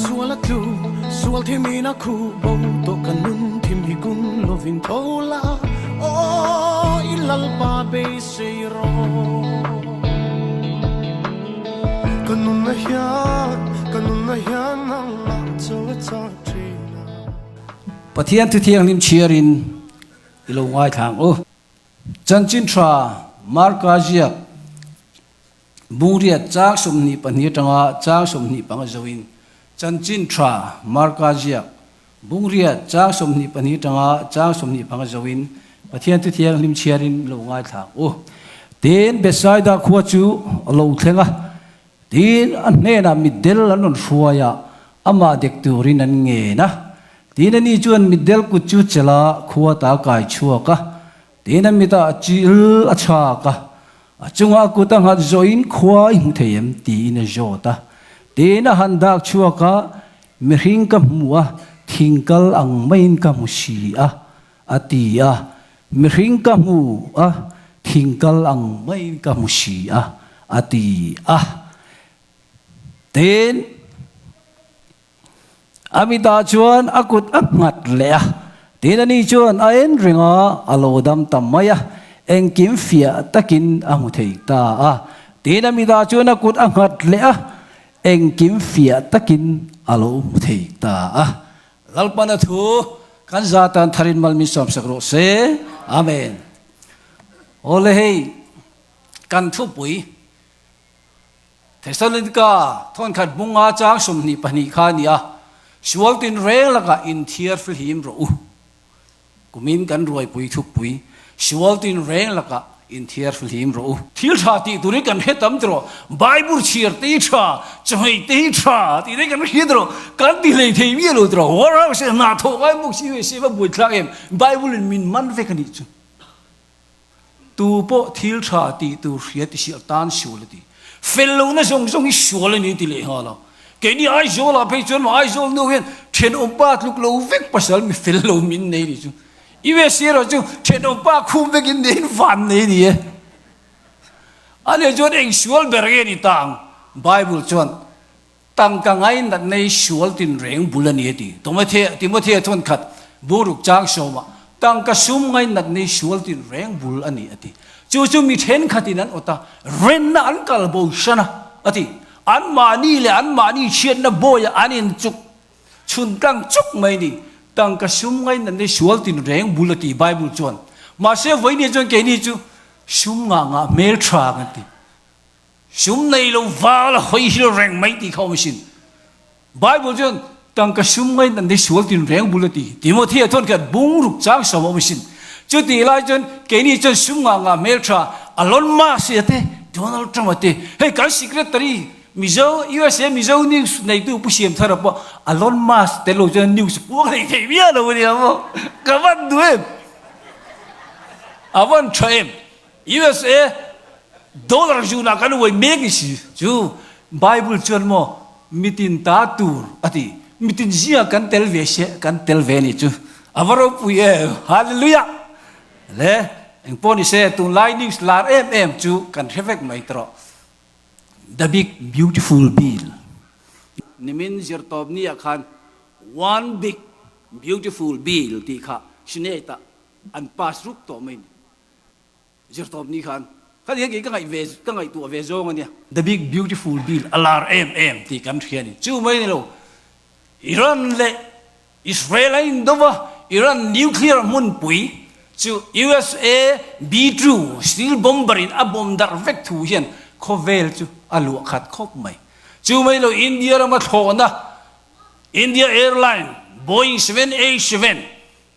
Sual a tlu, sual thim in a khuh bo tawh ka nun thim hi kun lovin tho la, aw i Lalpa beisei rawh. Ka nunna hian, ka nunna hian nangmah chu a chak thin a. Pathian Thuthianghlim chhiarin i lo ngaithla ang u. Chanchin tha Marka ziak Bungriat chang 22 atanga chang 25 zoin Chanchin tha Marka ziak Bungriat chang 22 atanga chang 25 zoin Pathian Thuthianghlim chhiarin i lo ngaithla ang u. Tin, Bethsaida khua chu a lo thleng a, Tin, a hnenah mitdel an rawn hruai a, amah dek turin an ngen a. Tin, ani chuan mitdel kut chu chelh a, khua ta kai chhuak a. Tin, a mitah chil a chhak a, a chungah a kut a nghat zawhin khua i hmu thei em? tiin a zawt a. Tin, a han dak chhuak a, Mihring ka hmu a, thingkal ang maiin ka hmu si a, a ti a. Mihring ka hmu a, thingkal ang maiin ka hmu si a, a ti a. Tin, a mitah chuan a kut a nghat leh a. Tin, ani chuan a en reng a, a lo dam ta mai a, engkim fiah takin a hmu thei ta a. Tin, a mitah chuan a kut a nghat leh a, engkim fiah takin a lo hmu thei ta a. Lalpana thu kan za tan tharin mal min sawmsak rawh se. Amen. Awle hei kan thupui Thessalonika thawnkhat bunga chang 22 kha a ni a, sual tinreng lakah inthiar fihlim rawh u. Kumin kan ruaipui thupui, sual tinreng lakah inthiar fihlim rawh u. Thil tha tih turin kan hre tam tawh, Bible chhiar te hi tha, chawhmeh te hi tha tih te kan hria tawh, kan ti hlei thei miah lo tawh, war house ah hna thawh ngai bawk si ve se va buaithlak em, Bible in min man vek a nih chu. Tu pawh thil tha tih tur hria ti sial tan sual a ti. Fel lohna zawng zawng hi sual a ni ti leh nghal a. Keini Aizawl ah phei chuan maw Aizawl nu hian thenawmpa tluk lo vek pasal mi fel lo min nei ni chu. USA erawh chu thenawmpa khum vek in nei in van nei ni e. A leh chuan eng sual ber nge ni ta ang? Bible chuan tangka ngainat nei sual tinreng bul a ni a ti. Timothea chuan khat buruk chang sawmah tangka sum ngainat nei sual tinreng bul a ni a ti. Chu chu mi thenkhatin an awt a, renna an kal bo hran a, a ti. Anmahni leh anmahni chhiatna bawiah an inchuk chhun tlang chuk mai ni. Tangka sum ngainat nei sual tinreng bul a ti Bible chuan. Mahse vawinia chuan keini chu sum ngah ngah hmel tha kan ti. Sum nei lo val a hawi hil reng mai tih kha awm asin. Bible chuan tangka sum ngain an nei sual tin reng bul a ti. Timothea chuan khian bungruk chang sawm a awm asin. Chutih lai chuan keini chuan sum ngah ngah hmeltha Elon Musk a te, Donald Trump a te, hei kan secretary Mizo USA Mizo news neitu Pu Siamthara pawh Elon Musk tel lo chuan news puang thei thei miah lo a nia maw. Ka van duh em? A van tha em? USA dollar zunah kan uai mek ni si chu Bible chuan maw mitin ta tur a ti mitin zingah kan tel ve se kan tel ve ni chu a va ropui em hallelujah le engpawh ni se tunlai news lar em em chu kan hre vek mai tawh the big beautiful bill nimin zirtawp ni ah khan one big beautiful bill tih kha senate ah an pass rup tawh mai ni. Zirtawp ni khan kha nia kei ka ngaih ve ka ngaihtuah ve zawng a nia. The big beautiful bill a lar em em tih kan hria a ni. Chu mai ni lo Iran leh Israel a indo va, Iran nuclear hmunpui chu USA B-2 steel bomber in a bomb darh vek thu hian khawvel chu a luah khat khawp mai. Chu mai lo India rama thlawhna India Airline Boeing 787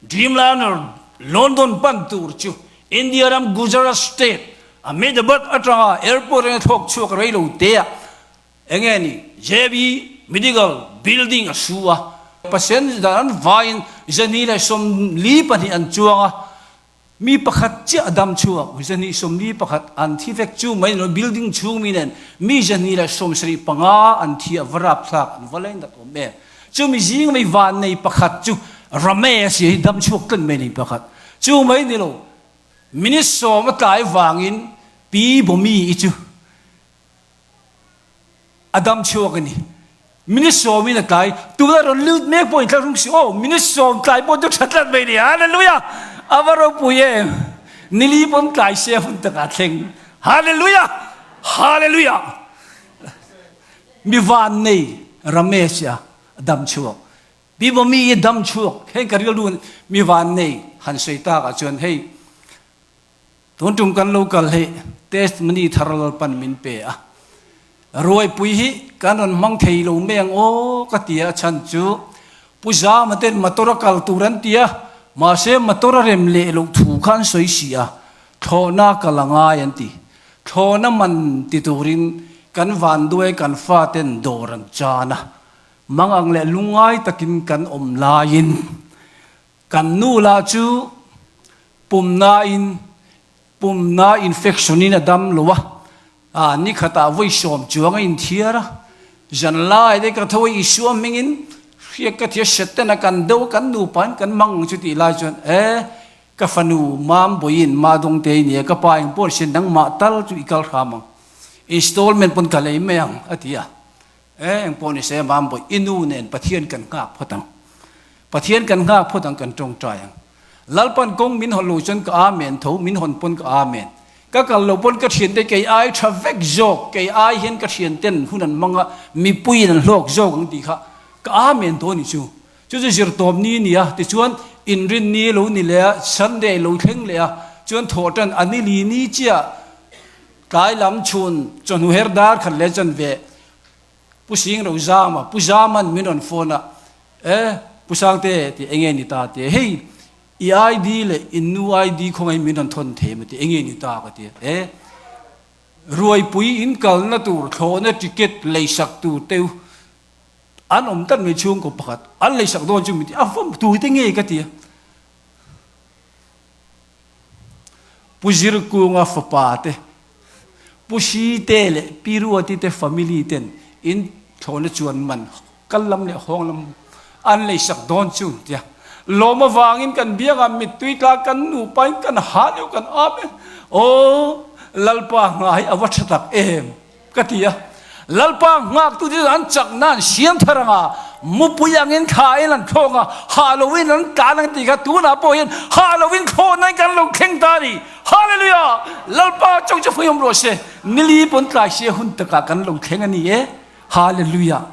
Dreamliner London pan tur chu India ram Gujarat state Ahmedabad atanga airport eng a thlawk chhuak rei lo te ah eng nge ni JB Medical Building a su a, passenger an vaiin 242 an chuang a, mi pakhat chiah a dam chhuak, 241 an thi vek chu mai ni building chhung mi nen mi 275 an thi a va rapthlak an va leng dat awm em. Chumi zing mai vannei pakhat chu Rame a si hi dam chhuak tlat mai nei pakhat. Chu mai ni lo, minute sawm a tlai vangin Pi Bomi i chu a dam chhuak a ni. Minute sawmin a tlai, tuna rawn lut mek pawh inthlahrung si aw, minute sawm tlai pawh chu tha tlat mai ni, Hallelujah! A va ropui em! Nili pawn tlai se a hun takah a thleng, Hallelujah! Hallelujah! Mi van nei Ramesh a dam chhuak, Pi Bawmi i dam chhuak, heng ka rilru mi van nei han sawi takah chuan hei Tun tum kan lo kal hi testimony thar Lalpan min pe a, ruaipui hi kan rawn hmang thei lo mai ang aw ka ti a, a chhan chu Pu Zama ten motor a kal tur an ti a, mahse motor a rem leh loh thu kha an sawi si a, thlawhna a kal a ngai an ti. Thlawhna man ti turin kan vanduai kan faten dawr an chan a, mangang leh lungngai takin kan awm laiin Kan nu lah chu pumna in pumna infection in a dam lo a, ah ni khatah vawi sawm chuang a inthiar a, zan lai te ka tho a Isua hmingin hriak ka thia Satan a kan deuh a kan nupa in kan mang ang chu tih lai chuan e ka fanu mam bawiin ma dawng te i nia ka pa eng pawh sin nangmah tal chu i kal hram ang installment pawn ka lei mai ang a ti a e eng pawh ni se mam bawi i nu nen Pathian kan nghak phawt ang. Pathian kan nghak phawt ang kan tawngtai ang. Lalpan kawng min hawn lo chuan ka amen tho, min hawn pawn ka amen. Ka kal lo pawn ka thiante kei ai tha vek zawk, kei ai hian ka thianten hun an hmang a, mipuiin an hlawk zawk ang tih kha ka amen tho a ni chu. Chu chu zirtawp ni a ni a, tichuan inrin ni lo ni leh a, Sunday lo thleng leh a, chuan thawhtan a ni li ni chiah tlai lam chhun chawhnu her dar khat leh chanve Pu Sing ro zam a, Pu Zaman min rawn phone a, E, Pu Sangte tih enge ni ta ti a, hei i ID leh i nu ID khawngaih min rawn thawn thei maw tih enge ni ta ka ti a, e, Ruaipui in kalna tur thlawhna ticket leisak tur teu an awm tlat mai chhungkaw pakhat an leisak dawn chu min ti a, vawm tu te nge ka ti a. Pu Zirkunga fapa te, Pu Site leh Pi Ruati te family ten in thlawhna chuan man kal lam leh hawng lam an leisak dawn chu tia lawm avangin kan biangah mittui tla kan nupa in kan ha deuh kan ap e aw Lalpa hna hi a va tha tak em Ka ti a, Lalpa nghaktu te chuan an chakna an siam thar ang a, mupui angin thla in an thlawk a, hah loin an tlan ang tih kha tunah pawh hian hah loin thlawhna in kan lo thleng ta a ni. Hallelujah! Lalpa chauh chu hmuihawm rawh se, nili pawn tlai sia hun takah kan lo thleng a ni e. Hallelujah!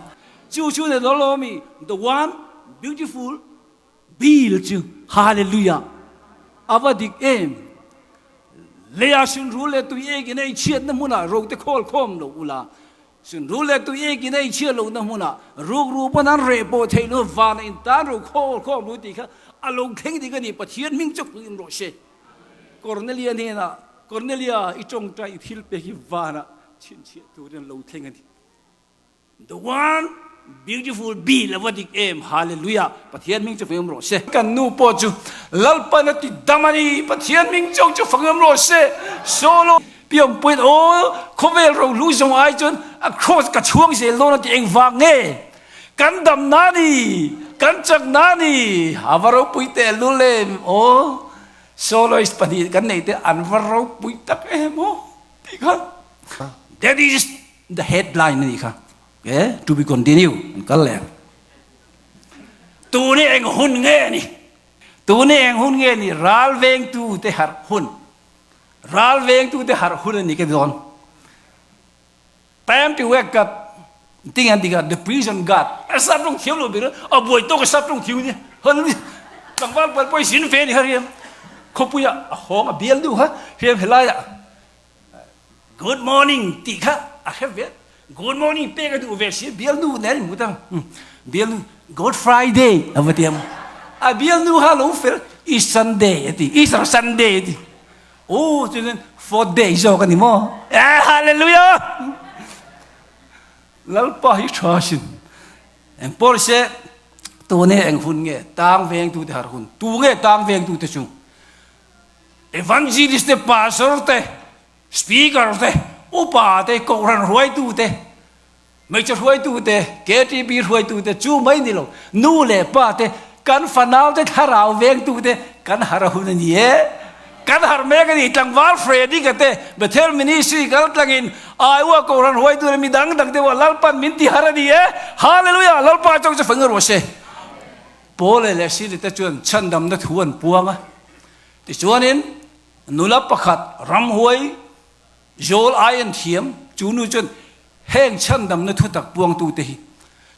Chu chu ni lo lo mi, the one beautiful Bill chu Hallelujah! A va dik em! Leiah sunrul leh tui ekin a inchhiatna hmunah ro te khawl khawm lo ula, sunrul leh tui ekin a inchhiat lohna hmunah rukru pawn an reh pawh theih lo vana intan ro khawl khawm lo tih kha a lo thleng dik a ni. Pathian hming chawk tuin rawh se. Cornelia hnenah, Cornelia, i tawngtai i thil pek hi vanah chhinchhiah turin a lo thleng a ni. The one beautiful be lo va dik em Hallelujah Pathian hming chu fangam rawh se. Kan nu pawh chu Lalpan a ti dam a ni Pathian hming chauh chu fangam rawh se Solo pianpuiin aw khawvel rohlu zawng ai chuan a cross ka chhuang zel dawn a ti engvang nge kan dam na ni kan chak na ni a va ropui teh lul em aw soloist pahnih kan neih te an va ropui tak em aw tih kha that is The headline a nih kha. E, to be continue, an kal leh ang. Tuni eng hun nge ni? Tuni eng hun nge ni? Ral vengtu te harh hun. Ral vengtu te harh hun a ni ka dawn. Time to wake up. Ting an ti kha, the prison guard. A sap rawng thiam lo ber, a buai tawk a sap rawng thiam ni. Hallelujah. Tlangval pal pawh sin ve ni kha riam. Khawpuia a hawng a bial deuh kha, riam helaiah Good morning tih kha a hre ve. Good morning pek a duh ve si bialnu nen in hmu ta. Bialnu Good Friday a va ti ang. A bialnu kha lo fel East Sunday a ti. Easter Sunday a ti. Oh chuan fourth day zawk a ni maw? Eh hallelujah! Lalpa hi tha sin. Eng pawh se tune eng hun nge tang vengtu te har hun. Tu nge tang vengtu te chu? Evangelist te, Pastor te, Speaker te, Upa te, Kohhran hruaitu te, Hmeichhe hruaitu te, KTP hruaitu te chu mai ni lo, nu leh pa te, kan fanau te, thlarau vengtu te kan har a hun a ni e. Kan harh mek a ni. Tlangval Freddy ka te Bethel Ministry kal tlangin Iowa Kohhran huaitu leh mi dang dang te pawh Lalpan min ti harh a ni e. Hallelujah! Lalpa chawk chu feng rawh se. Paul leh Sili te chuan chhandamna thu an puang a. Tichuanin nula pakhat ramhuai Zawl ai an thiam, chu nu chuan heng chhandamna thutak puangtute hi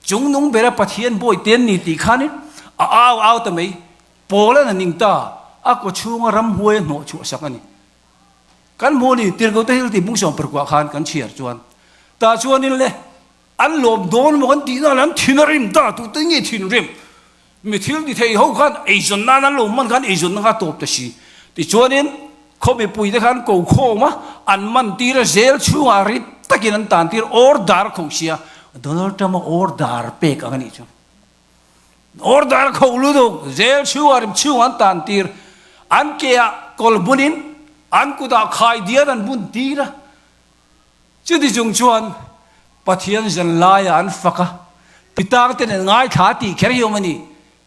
chungnung bera Pathian bawi te an ni tih khanin a au au ta mai. Paul-a'n a ning ta, a kaw chhunga ramhuai a hnawh chhuah sak a ni. Kan hmuh ni, Tirhkohte Hil tih bung sawmparkuah khan kan chhiar chuan, tah chuanin le, An lawm dawn maw kan tih nan an thin a rim ta, tute nge thin rim? Mi thil ti thei ho khan eizawn nan an lo hman khan eizawnna kha a tawp ta si. Tichuanin khaw mipuite khan ko khawm a, an man tir a, zel chhungah rit takin an tan tir, order kho sia, Donald Trump a order pek ang a nih chu. Order kho lutuk, zel chhungah rim chhungah an tan tir, an ke ah kawl bunin an kutah khai dian an bun tir a. Chuti chung chuan Pathian zan laiah an fak a, pitar ten an ngaithla tih kher hi awm a ni.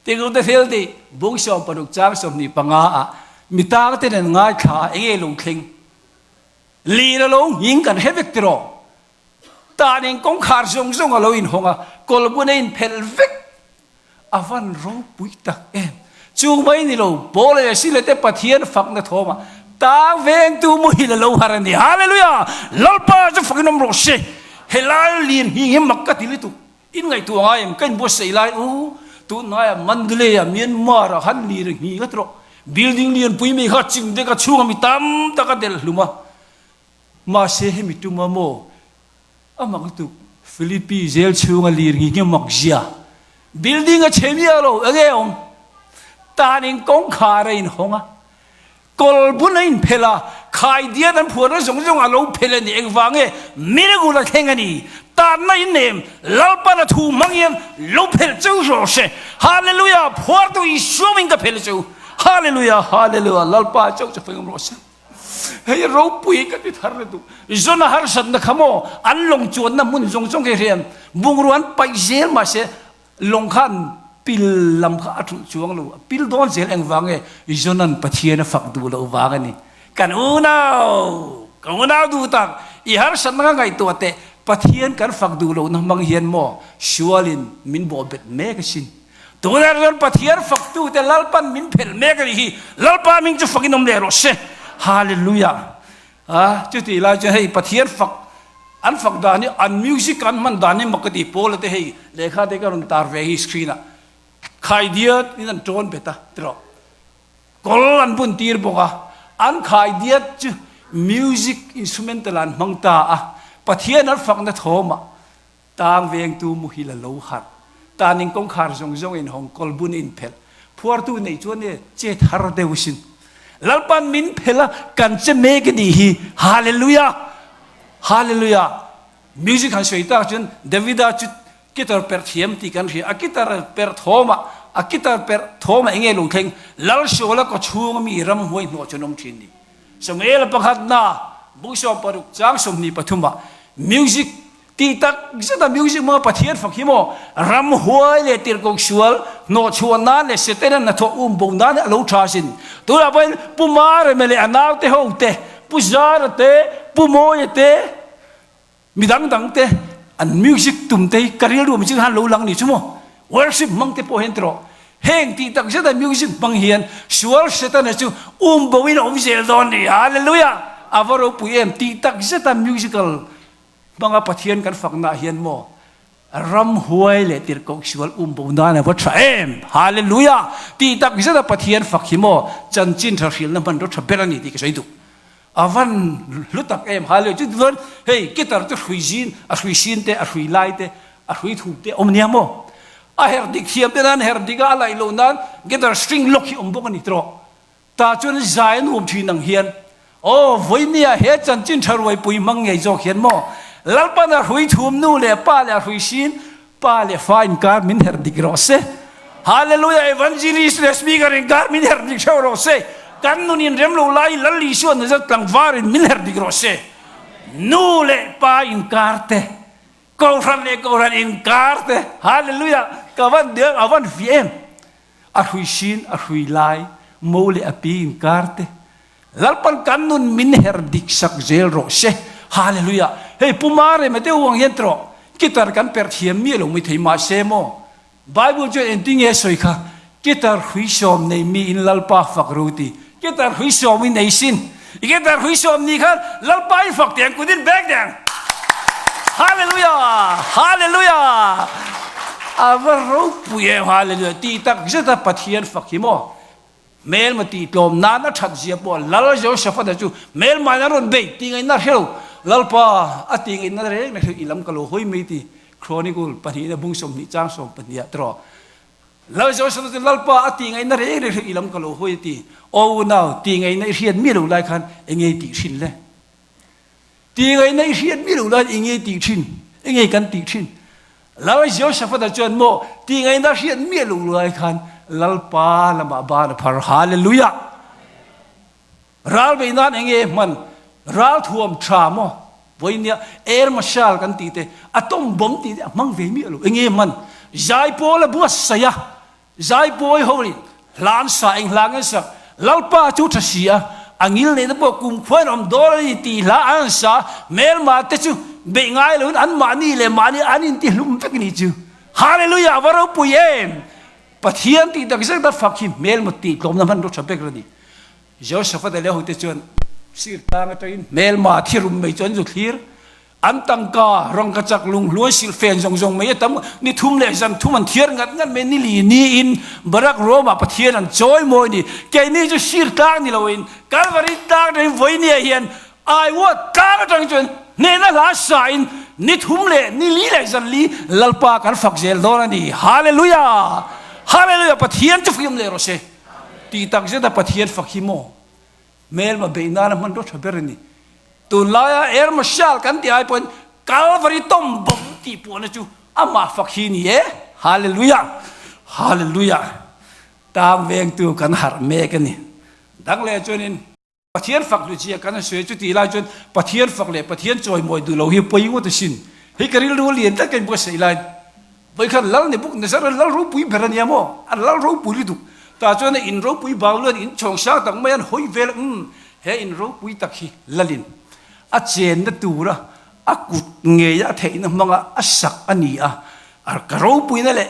Tirute thil tih bung 16 chang 25 ah mitar ten an ngaithla a, enge lo thleng? Lir a lo nghing kan hre vek tiraw? Tan eng kawngkhar zawng zawng a lo inhawng a, kawlbun a inphelh vek. A van ropui tak em! Chu mai ni lo, Paul leh Sila te Pathian fakna thawmah tang vengtu muhil a lo har a ni. Hallelujah! Lalpa chu fakin awm rawh se! Helai lir nghing hi mak ka ti lutuk. In ngaihtuah ngai em? Ka inbuatsaih lai u, tunhnaiah Mandalay-ah Myanmar-ah khan lir nghing a ti rawh. Building lianpui mai kha chim vek a, chhungah mi tam tak a delh hlum a. Mahse hemi tuma maw? A mak lutuk. Philippi zel chhunga lir ngi nge mak zia. Building a chhe miah lo, enge awm? Tanin kawngkhar a inhawng a, kawl bun a inphelh a, khaidiat an phuarna zawng zawng a lo phelh a ni. Engvang nge? Miracle a thleng a ni. Tanna in nem, Lalpan a thu hmang hian lo phelh cheu rawh se. Hallelujah! Phuartu Isua min ka phelh cheu. Hallelujah! Hallelujah! Lalpa chauh chu feng rawh se. Hei ropui ka ti thar lutuk. Zona harsatna kha maw an lawng chuanna hmun zawng zawng khi hian bungrua an paih zel mahse lawng khan pil lam kha a thulh chuang lo. A pil dawn zel engvang nge Zona'n Pathian a fak duh loh vang a ni. Kan unau, ka unau duh tak, i harsatna ka ngaihtuah teh Pathian kan fak duh lohna hmang hian maw sualin min bawhbet mek asin. Tunah chuan Pathian faktute Lalpan min phelh mek a nih hi. Lalpa hming chu fakin awm leh rawh se. Hallelujah. A chutih lai chuan hei Pathian fak an fak dan hi an music an hman dan hi mak ka ti. Paula te hei lehkha te ka rawn tar ve hi screen ah khai diat in an tawn bet a tiraw. Kawl an bun tir bawk a, an khai diat chu music instrumental an hmang ta a. Pathian an fakna thawmah Tang vengtu muhil a lo harh. Taning kawngkhar zawng zawng in hawng kawl bun in phelh. Phuartu neih chuan e chet har deuh sin. Lalpan min phelh a kan che mek a nih hi. Hallelujah! Hallelujah! Music han sawi tak chuan Davida chu guitar perh thiam tih kan hria. A guitar perh thawm ah a guitar perh thawm ah enge lo thleng? Lalsuala kaw chhung a mi ramhuai hnawh chuan awm thin ni. Samuel pakhatna bung 60 chang 23 ah music Tih tak zeta music hmanga Pathian fak hi maw ramhuai leh tirhkoh sual hnawhchhuah nan leh Setana hnathawh um bo nan a lo tha asin. Tunah pawhin Pu Mareme leh a naute ho te, Pu Zara te, Pu Mawia te, mi dang dang te an music tum te hi ka rilru mi chu han lo lang ni chu maw. Worship hmang te pawh hian ti rawh. Heng tih tak zeta music hmang hian sual Setana chu um bo in a awm zel dawn ni. Hallelujah! A va ropui em tih tak zeta musical Hmanga Pathian kan fakna ah hian maw ramhuai leh tirhkoh sual um bo nan a va tha em! Hallelujah! Tih tak zet a Pathian fak hi maw chanchin tha hrilna hmanraw tha ber a ni tih ka sawi duh. A van hlu tak em! Hallelujah! Chuti chuan hei guitar chu hrui zin, a hrui sin te, a hrui lai te, a hrui thum te a awm nia maw? A herh dik thiam te nan herh dik a, a laih loh nan guitar string lock hi awm bawk a ni tawh. Tah chuan zai an um thin ang hian, Aw, vawinia he chanchin tha ruaipui hmang ngei zawk hian maw Lalpan a hrui thum nu leh pa leh a hrui sin pa leh fa inkar min herh dik rawh se. Hallelujah Evangelist leh Speaker inkar min herh dik theuh rawh se. Kan nun inrem lo lai Lal Isua Nazareth tlangvarin min herh dik rawh se. Nu leh pa inkar te, Kohhran leh Kohhran inkar te, Hallelujah ka van diam a van fi em. A hrui sin, a hrui lai, mo leh a pi inkar te, Lalpan kan nun min her dik sak zel rawh se. Hallelujah. Hei Pu Marema deuh ang hian tawh guitar kan perh thiam miah lo mai thei mahse maw Bible chuan engtin nge sawi kha guitar hrui sawm nei mi in Lalpa fak ro ti. Guitar hrui sawm i nei sin. I guitar hrui sawm ni khan Lalpa i fak teh ang kut in bek teh ang. Hallelujah! Hallelujah! A va ropui em Hallelujah tih tak zet a Pathian fak hi maw. Hmelma tih tlawm nan a that zia pawh Lal Jehoshaphat-a chu hmelmain a rawn bei tih ngaihna hrelo, Lalpa a tih ngaihna reng reng hrelo i lam ka lo hawi mai ti Chronicle pahnihna bung 20 chang 12 ah tawh. Lal Jehoshaphat-a chu Lalpa a tih ngaihna reng reng hrelo i lam ka lo hawi a ti. Aw unau, tih ngaihna i hriat miah lo lai khan enge i tih thin le? Tih ngaihna i hriat miah lo lai enge i tih thin? Enge kan tih thin? Lal Jehoshaphat-a chuan maw tih ngaihna hriat miah lo lai khan Lalpa lamah ban a phar. Hallelujah! Ral beih nan enge hman? Ral thuam tha maw? Vawinia Air Marshal kan tih te, Atom bomb tih te a hmang ve miah lo. Enge hman? Zaipawl a buatsaih a, Zaipawi ho in hlan sa eng hla nge sak, Lalpa chu tha si a, a ngil neihna pawh kum khuain awm dawn a ni tih hla an sa, hmelma te chu beih ngai loin an mahni leh mahni an inti hlum vek ni chu. Hallelujah a va ropui em! Pathian tih tak zet a fak hi hmelma tih tlawmna hmanraw tha bek a ni. Joseph-a leh hote chuan sir tlang atangin hmelma thirum mai chu an zu thlir. An tangka, rangkachak, lunghluai, silhfen zawng zawng mai a tam. Ni thum leh zan thum an thiar ngat ngat mai. Ni li niin Barak Rome-ah Pathian an chawi mawi ni. Keini chu sir tlang ni loin Kalvari tlang atangin vawinia hian Aiwa tlang atang chuan hnehna hla sain ni thum leh ni li leh zan li Lalpa kan fak zel dawn a ni. Hallelujah! Hallelujah! Pathian chu fiam leh rawh se. Tih tak zeta Pathian fak hi maw? Hmelma beih nana hmanraw tha ber a ni. Tunlaia Air Marshal kan tih ai pawhin Calvary tawm bawm tih puahna chu amah fak hi ni e. Hallelujah! Hallelujah! Tang vengtu kan harh mek a ni. Dang leh chuanin Pathian fak hlutzia kan han sawi a, chutih lai chuan Pathian fak leh Pathian chawimawi duh lo hi pawi ngawt asin. Hei ka rilru a lian tlat ka inbuatsaih laiin Vawikhat lal ni buk Nazareth lal ropui ber a nia maw? A lal ropui lutuk. Tah chuan a in ropui bau luan in chhawng sang tak mai an hawi vel a, umm, he in ropui tak hi lalin a chenna tura a kut ngeia a theihna hmanga a sak a ni a, a ka ropuina leh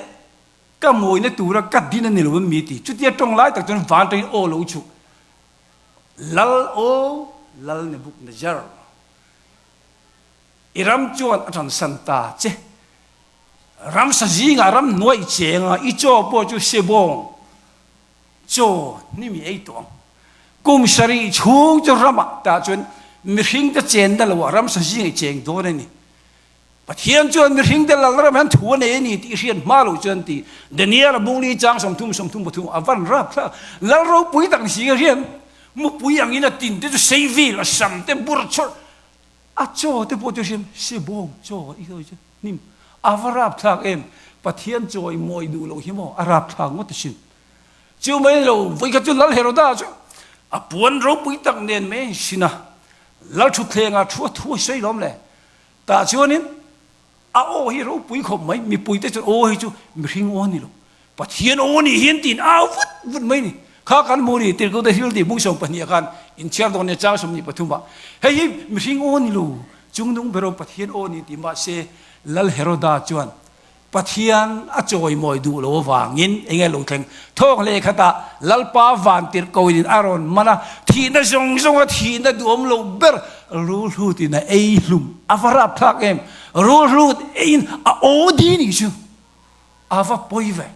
ka mawina tura ka din a ni lo em mi ti. Chutia tawng lai tak chuan van tangin aw lo chhuk. Lal aw, lal ni buk Nazar. I ram chuan a tansan ta che. Ramsa zingah ram hnuai i cheng a, i chaw pawh chu sebawng chaw hnim i ei tawh ang. Kum sarih chhung chu ramah tah chuan mihringte chenna loah ramsa zingah i cheng dawn a ni. Pathian chuan mihringte lal ram hian thu a nei a ni tih i hriat hma loh chuan ti Daniel-a bungli chang 30 33 a van rap thlak. Lal ropui tak ni si ka hriat. Mupui angin a tin te chu sei vil, a sam te bur chawrh. A chaw te pawh chu hriam sebawng chaw i sawi chu hnim a va rapthlak em Pathian chawi mawi duh loh hi maw a rapthlak ngawt asin. Chu mai lo vawikhat chu Lal Heroda chu a puan ropui tak nen mai a insin a, Lal thutthlengah thu a thu a sawi lawm le. Tah chuanin A aw hi ropui khawp mai, mipuite chuan aw hi chu mihring aw a ni lo, Pathian aw a nih hian tiin au vut vut mai a ni. Kha kan hmu ni, Tirhkohte thil tih bung 12 ah khan inchhiar dawn nia chang 23 ah, hei hi mihring aw a ni lo, chungnung ber aw Pathian aw a ni tih mahse Lal Heroda chuan Pathian a chawimawi duh lo avangin eng nge lo thleng? Thawk leh khatah Lalpa vantirhkoin a rawn man a, thihna zawng zawnga thihna duhawm lo ber rulhlutin a ei hlum. A va rapthlak em! Rulhlut eiin a aw di nih chu a va pawi ve.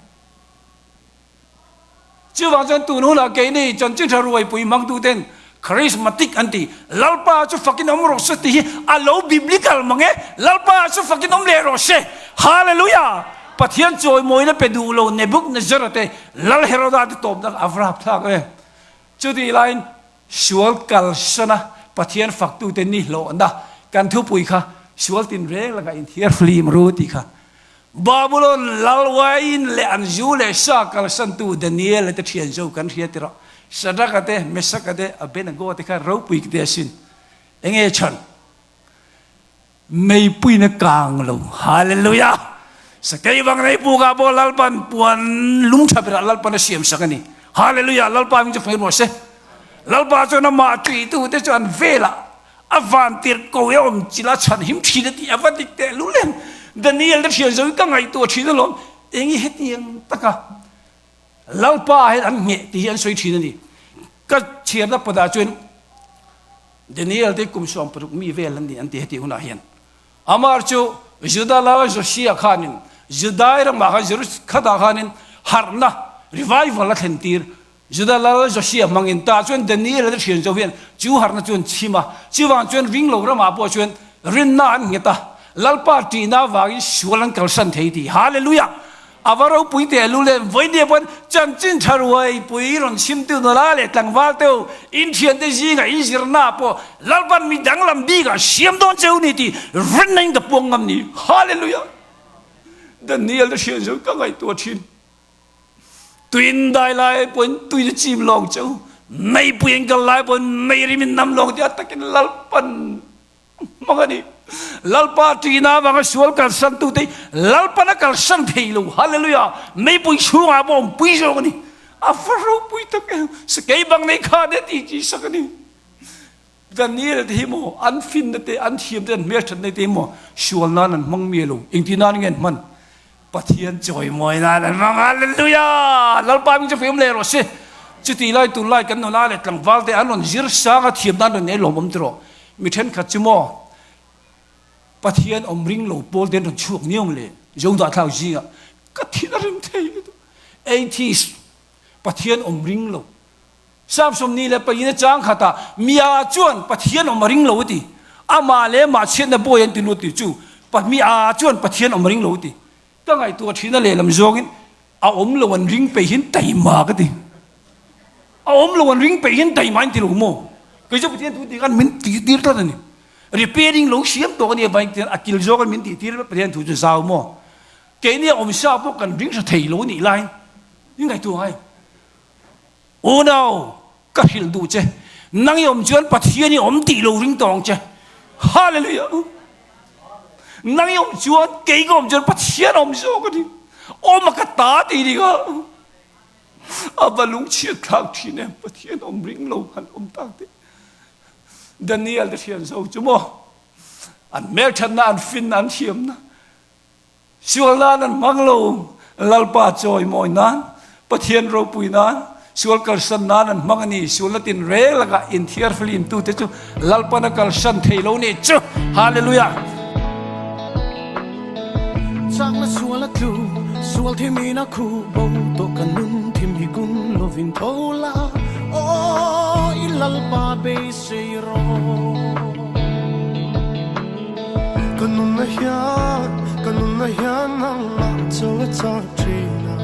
Chuvang chuan tun hunah keini chanchin tha ruaipui hmangtuten charismatic an ti, Lalpa chu fakin awm rawh se tih hi a lo biblical mang e, Lalpa chu fakin awm leh rawh se, Hallelujah! Pathian chawimawina pe duh lo Nebuchadnezzar te, Lal Heroda te tawpna a va rapthlak e. Chutih laiin sual kalsana Pathian faktute nihlawhna kan thupui kha sual tinreng lakah inthiar flim ru tih kha Babulon lal uaiin leh an zu leh sa kalsantu Daniel-a te thian zo kan hria tirah Shadrach-a te, Meshach-a te, Abednego te kha ropui te asin. Enge chhan? Meipuiin a kang lo. Hallelujah! Sakei vang rei pukah pawh Lalpan puan lung tha berah Lalpan a siam sak a ni. Hallelujah! Lalpa hming chu feng rawh se. Lalpa chuan amah ṭihtute chu an velah a vantir ko e awm chilh a chhanhim ṭhin a tih a va dik teh lul em? Daniel te ṭhian zo hi ka ngaihtuah ṭhin alawm. Eng i hetiang taka Lalpa ah hian an ngheh tih hi an sawi ṭhin a ni. Ka chhiarna padah chuan Daniel te kum 16 mi vel an ni an ti heti hunah hian. Amar chu Juda lal Josia khanin Judai ramah khan Jerusalem khanin harhna, revival, a thlen tir. Juda lal Josia hmangin tah chuan Daniel a thian zo hian chu harhna chu an chhim a. Chuvang chuan ringlo ramah pawh chuan rinna an nghet a, Lalpa ṭihna avangin sual an kalsan thei tih. Hallelujah! A va ropui teh lu leh vawinia pawn chanchin tha ruai pui rawn chhimtu nula leh tlangval te ho in thiante zingah in zirna pawh Lalpan mi danglam bikah siam dawn cheu ni tih rinna in ka puang ngam ni. Hallelujah! Daniel te hriat zo ka ngaihtuah thin. Tuin dai lai pawhin tui na chim lawng cheu, meipui in kal lai pawhin mei rim in nam lawng tiah takin Lalpan Hmang a ni. Lalpa ṭihna avanga sual kalsan tute hi Lalpan a kalsan thei lo. Hallelujah! Meipui chhungah pawh awmpui zawk a ni. A va ropui tak em! Sakei bang nei kha nia tih chi sak a ni. Daniel te hi maw an finna te, an thiam te, an hmelṭhatna te hi maw sual nan an hmang miah lo. Engti nan nge an hman? Pathian chawimawi nan an hmang. Hallelujah! Lalpa hming chu fim leh rawh se. Chutih lai tunlai kan nula leh tlangval te an rawn zir sang a, thiam nan rawn nei lawmawm tiraw. Mi thenkhat chu maw Pathian awm ring lo pawl te an rawn chhuak niang le zo dah thlak zingah ka thin a rim thei lutuk. Atheist, Pathian awm ring lo. Samson ni leh pahnih chang khatah Mia chuan Pathian awm a ring lo a ti. Amah leh amah chhiatna bawi an ti lut tih chu Mia chuan Pathian awm a ring lo a ti. Ka ngaihtuah thin a lehlam zawngin a awm lo an ring peih hian taima ka ti. A awm lo an ring peih hian taima in ti lo maw? Kei chu Pathian thu tih khan min tih tir tlat a ni. Repairing lo siam tawh a nia vang hian a kil zawk in min tih tir Pathian thu chu zau maw? Keini a awm sa pawh kan ring hre thei lo a nih laiin i ngaihtuah ngai. Unau, ka hrilh duh che, nang i awm chuan Pathian i awm tih lo ring tawng che. Hallelujah! Nang i awm chuan, kei ka awm chuan Pathian awm zawk a ni. Awm a ka ta tih ni kha. A va lungchhiat thlak thin em, Pathian awm ring lo han awm tak te. Daniel te thian zo chu maw, an hmelthatna, an finna, an thiamna, Sual nan an hmang lo, Lalpa chawimawi nan, Pathian ropui nan, sual kalsan nan an hmang a ni. Sualna tinreng lakah inthiar flim tute chu Lalpan a kalsan thei lo nih chu. Hallelujah! Chakna sual a tlu, sual thim in a khuh bo tawh ka nun thim hi kun lovin tho la, aw i Lalpa beisei rawh. Ka nunna hian, ka nunna hian nangmah chu a chak thin a.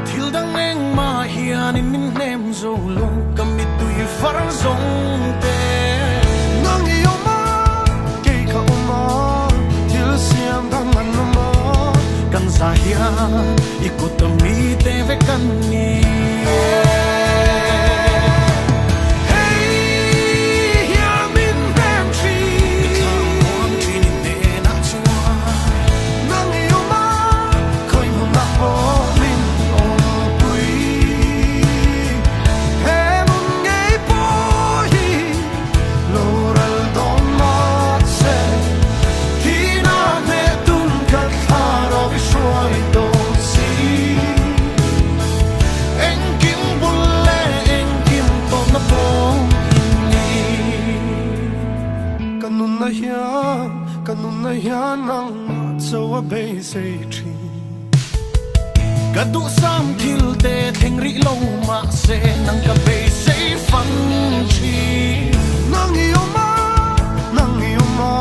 Thil dang engmah hianin min hnem zo lo, ka mittui far zawng te. Nang i awm a, kei ka awm a, thil siam dang an awm a. Kan za hian i kut a mite vek kan ni. Engkim bul leh engkim tawpna pawh in ni. Ka nunna hian, ka nunna hian nangmah cho a beisei thin. Ka duhsam thil te thleng rih lo mahse nang ka beisei fang thin. Nang i awm a, nang i awm a,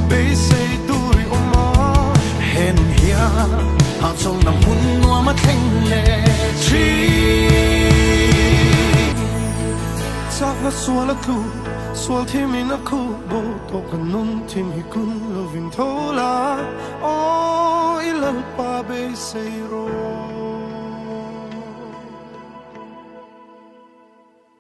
beisei tur i awm a. He nun hian hahchawlhna hmun nuam a thleng leh thin. Chakna sual a tlu, sual thim in a khuh bo tawh ka nun thim hi kun lovin tho la, aw i Lalpa beisei rawh.